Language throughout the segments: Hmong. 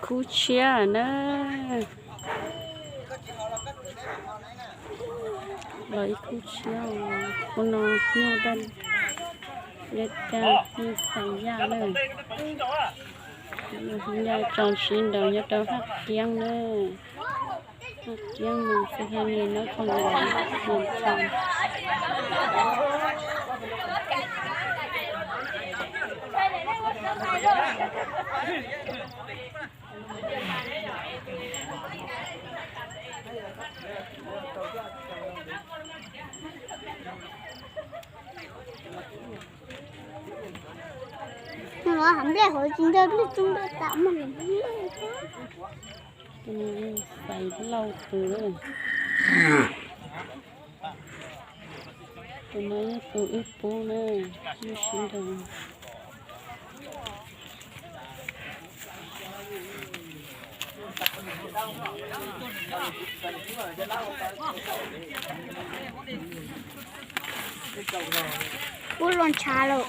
Khub tshiab na. Los ib khub tshiab, khub no nyuj daj dej tag, nyuj xais yaj na. Nyuj xais yaj tso sib nraus nyob rau Haj Kiab na. Haj Kiab mus xwb, Haj Kiab nyob khoom mus tso. Nws los hab nplej hauv tsis ntawd, nplej tsuj nplej tam mas nws nplej. Tus no yeej xaiv lauj tus lawm. Tus no yog tus wb pub na, wb sib nraus. Pub los ntshav lawm.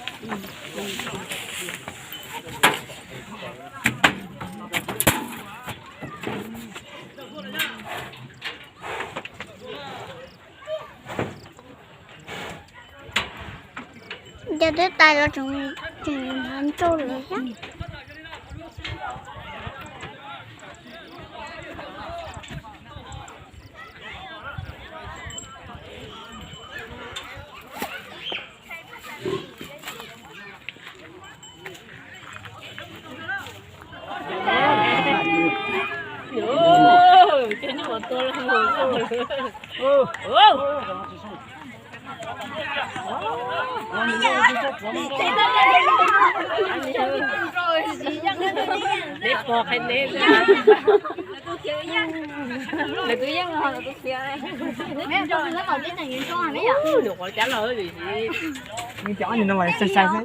Cov twb tais los tseem hnav nrauj lawm thiab. Neb pog qhia neb, lawv twb yeej los lawv twb qhia. Nws quav cab los sai sai xwb.